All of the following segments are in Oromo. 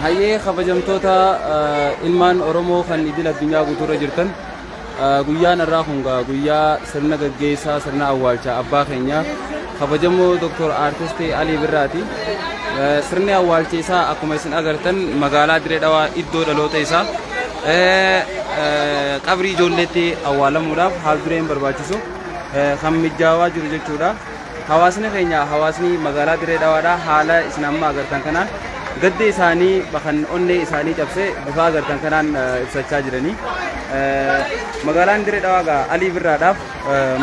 Hayyee kabajamtoota ilmaan Oromoo kan idil addunyaa guutuurra jirtan guyyaan irraa kun guyyaa sirna gaggeessaa sirna awwaalcha abbaa keenyaa kabajamoo Dr. Aartist Alii Birraati. Sirni awwaalcha isaa akkuma isin agartan magaalaa Diree Dhawaa iddoo dhaloota isaa qabrii ijoolleetti awwaalamuudhaaf haal dureen barbaachisu kan mijaawaa jiru jechuudha. Hawaasni keenya hawaasni magaalaa Dirree Dhawaadhaa haala isin amma agartan kanaan gadda isaanii kan onnee isaanii cabse bifa agartan kanaan ibsachaa jiranii. Magaalaan Dirree Dhawaa gaa Alii Birraadhaaf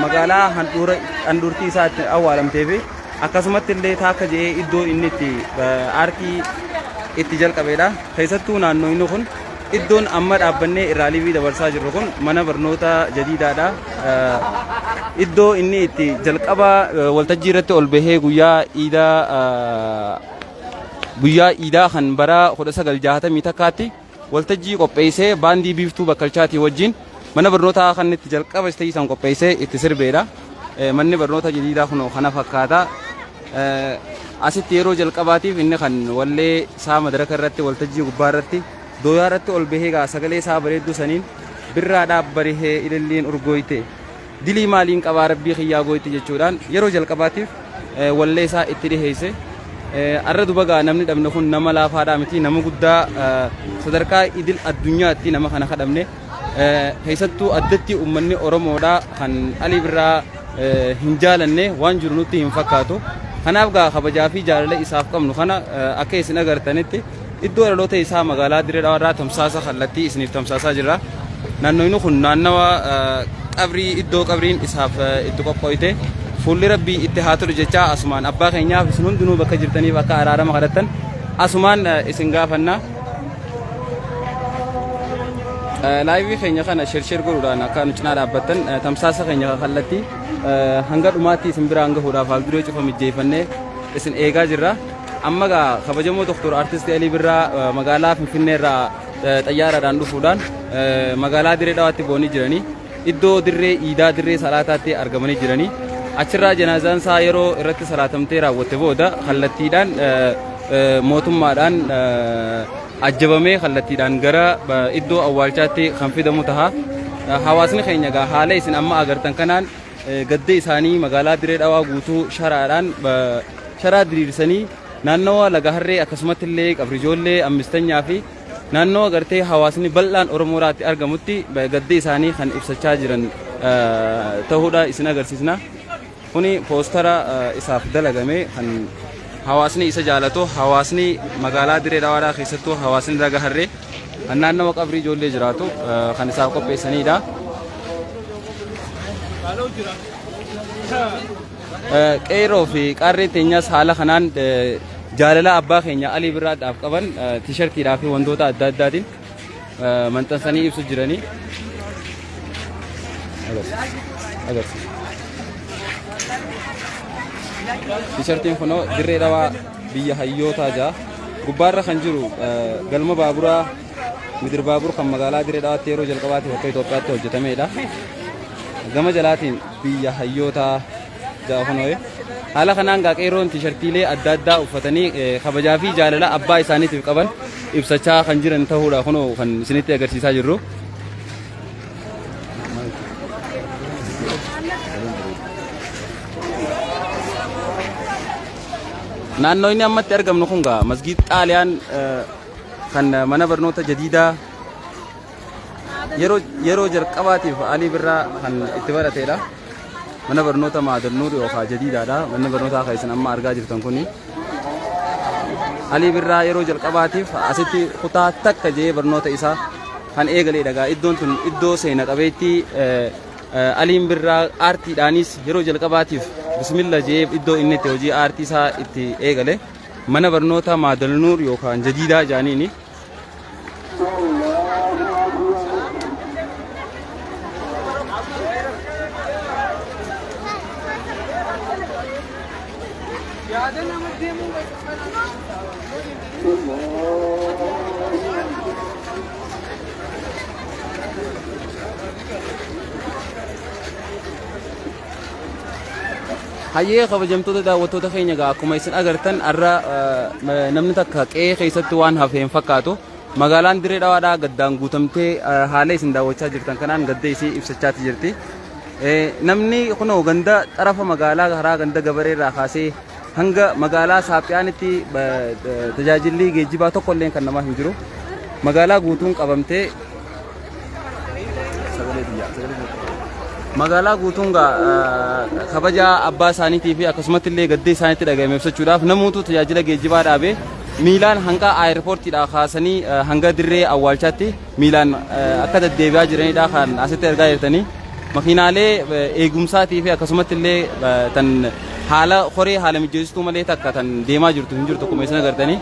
magaalaa handhuura handhuurtii isaa itti awwaalamtee fi akkasumatti illee taakka je'ee iddoo inni itti aartii itti jalqabeedha. Keessattuu naannoo inni kun Iddoon amma dhaabbannee irraa liivii dabarsaa jirru kun mana barnoota jadiidaadha. Iddoo inni itti jalqaba waltajjii irratti ol bahee guyyaa iidaa guyyaa iidaa kan bara 1960 takkaatti waltajjii qopheessee baandii biiftuu bakkalchaatii wajjin mana barnootaa kan itti jalqaba isteejii san qopheessee itti sirbeedha. Manni barnoota jadiidaa kun kana fakkaata. Asitti yeroo jalqabaatiif inni kan wallee isaa madaraka irratti waltajjii gubbaa irratti dooyaa irratti ol bahee gaa sagalee isaa bareedduu saniin birraadhaaf barihee ililliin urgooyte dilii maaliin qabaa rabbii kiyyaa gooyte jechuudhaan yeroo jalqabaatiif wallee isaa itti dhiheesse. Arra duba gaa namni dhabne kun nama laafaadhaa miti nama guddaa sadarkaa idil addunyaatti nama kana kadhabne keessattuu addatti uummanni Oromoodhaa kan Alii Birraa hin jaalanne waan jiru nutti hin fakkaatu. Kanaaf gaa kabajaa fi jaalala isaaf qabnu kana akka isin agartanitti iddoo dhaloota isaa magaalaa Dirree Dhawaa irraa tamsaasa kallattii isiniif tamsaasaa jirra. Naannoon kun naannawa qabrii iddoo qabriin isaaf itti qophooyte fuulli rabbii itti haa tolu jechaa asumaan abbaa keenyaaf isin hundinuu bakka jirtaniif akka araarama kadhattan asumaan isin gaafanna. Laayivii keenya kana shir shir godhuudhaan akka nu cinaa dhaabbattan tamsaasa keenya kallattii hanga dhumaatti isin biraan gahuudhaaf haal duree cufa mijjeeffannee isin eegaa jirra. Amma gaa kabajamoo Doktor Artisti Alii Birraa magaalaa Finfinnee irraa xayyaaraadhaan dhufuudhaan magaalaa Dirree Dhawaatti bu'anii jiranii. Iddoo dirree iidaa dirree salaataatti argamanii jiranii. Achirraa janaazaan isaa yeroo irratti salaatamtee raawwatte booda kallattiidhaan mootummaadhaan ajjabamee kallattiidhaan gara iddoo awwaalchaatti kan fidamu taha. Hawaasni keenya egaa haala isin amma agartan kanaan gadda isaanii magaalaa Dirree Dhawaa guutuu sharaadhaan sharaa diriirsanii naannawa laga harree akkasumatti illee qabrijoollee ammistanyaa fi naannoo agartee hawaasni bal'aan Oromoodhaatti argamutti gadda isaanii kan ibsachaa jiran ta'uudha isin agarsiisna. Kuni poostara isaaf dalagame kan hawaasni isa jaalatu hawaasni magaalaa Dirree Dhawaadhaa keessattuu hawaasni Laga Harree kan naannawa qabrii ijoollee jiraatu kan isaaf qopheessanidha. Qeerroo fi qarreen teenyas haala kanaan jaalala abbaa keenya Alii Birraadhaaf qaban tiishartiidhaa fi wantoota adda addaatiin maxxansanii ibsu jiranii. Agarsiisa. Tiishartiin kunoo dirree dhawaa biyya hayyootaa jaa. Gubbaarra kan jiru galma baaburaa midir baabur kan magaalaa dirree dhawaatti yeroo jalqabaatiif akka Itoophiyaatti hojjetamedha. Gama jalaatiin biyya hayyootaa ja'a kunoo. Haala kanaan gaa qeerroon tiishartiilee adda addaa uffatanii kabajaa fi jaalala abbaa isaaniitiif qaban ibsachaa kan jiran ta'uudha kunoo kan isinitti agarsiisaa jirru. Naannoo inni ammatti argamnu kun gaa masgiid Xaaliyaan kan mana barnoota jadiidaa yeroo yeroo jalqabaatiif Alii Birraa kan itti barateedha. Mana barnoota Maadal Nuur yookaan jadiidaadha. Manni barnootaa kan isin amma argaa jirtan kuni. Alii Birraa yeroo jalqabaatiif asitti kutaa takka jee barnoota isaa kan eegaleedha. Gaa iddoon tun iddoo seena qabeettii Aliin Birraa aartiidhaanis yeroo jalqabaatiif bismilla jee iddoo inni itti hojii aartii isaa itti eegale mana barnoota Maadal Nuur yookaan jadiidaa jaaniini. Hayyee kabajamtoota daawwattoota keenya egaa akkuma isin agartan har'a namni takka qe'ee keessatti waan hafe hin fakkaatu. Magaalaan Dirree Dhawaadhaa gaddaan guutamtee haala isin daawwachaa jirtan kanaan gadda isii ibsachaati jirti. Namni kunoo ganda xarafa magaalaa karaa ganda gabaree irraa kaasee hanga magaalaa Saaphiyaanitti tajaajilli geejjibaa tokko illee kan namaa hin jiru. Magaalaa guutuun qabamtee sagalee biyyaa sagalee biyyaa. Magaalaa guutuun gaa kabaja abbaa isaaniitii fi akkasumatti illee gaddee isaaniitti dhagahame ibsachuudhaaf namoota tajaajila geejjibaa dhaabee miilaan hanga aayirpoortiidhaa kaasanii hanga dirree awwaalchaatti miilaan akka deddeebi'aa jiranidha kan asitti argaa jirtanii. Makiinaalee eegumsaatii fi akkasumatti illee tan haala koree haala mijeessituu malee takka tan deemaa jirtu hin jirtu akkuma isin agartanii.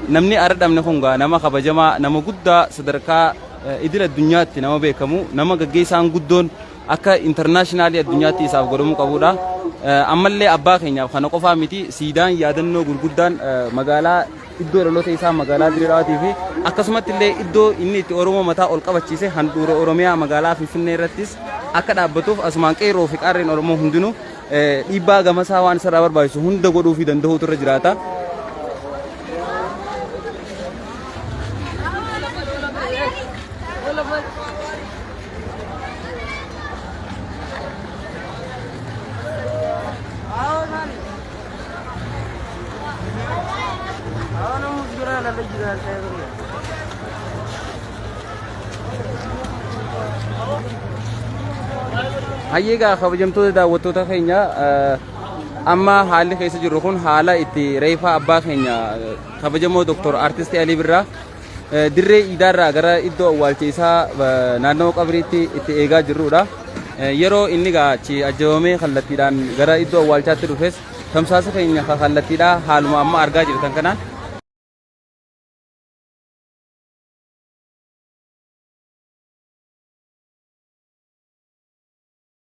Namni arra dhabne kun gaa nama kabajamaa nama guddaa sadarkaa idil addunyaatti nama beekamu nama gaggeessaan guddoon akka intarnaashinaalii addunyaatti isaaf godhamuu qabudha. Ammallee abbaa keenyaaf kana qofaa miti siidaan yaadannoo gurguddaan magaalaa iddoo dhaloota isaa magaalaa Dirree Dhawaatii fi akkasumatti illee iddoo inni itti Oromoo mataa ol qabachiise handhuura Oromiyaa magaalaa Finfinnee irrattis akka dhaabbatuuf asumaan qeerroo fi qaarreen Oromoo hundinuu dhiibbaa gamasaa waan isarraa barbaachisu hunda godhuu fi danda'uutu irra jiraata. Hayyee egaa kabajamtoota daawwattoota keenya amma haalli keessa jirru kun haala itti reeffa abbaa keenya kabajamoo Dr. Artisti Alii Birraa dirree iidaarraa gara iddoo awwaalcha isaa naannoo qabriitti itti eegaa jirrudha. Yeroo inni egaa achi ajjabamee kallattiidhaan gara iddoo awwaalchaatti dhufes tamsaasa keenya kallattiidhaa haaluma amma argaa jirtan kanaan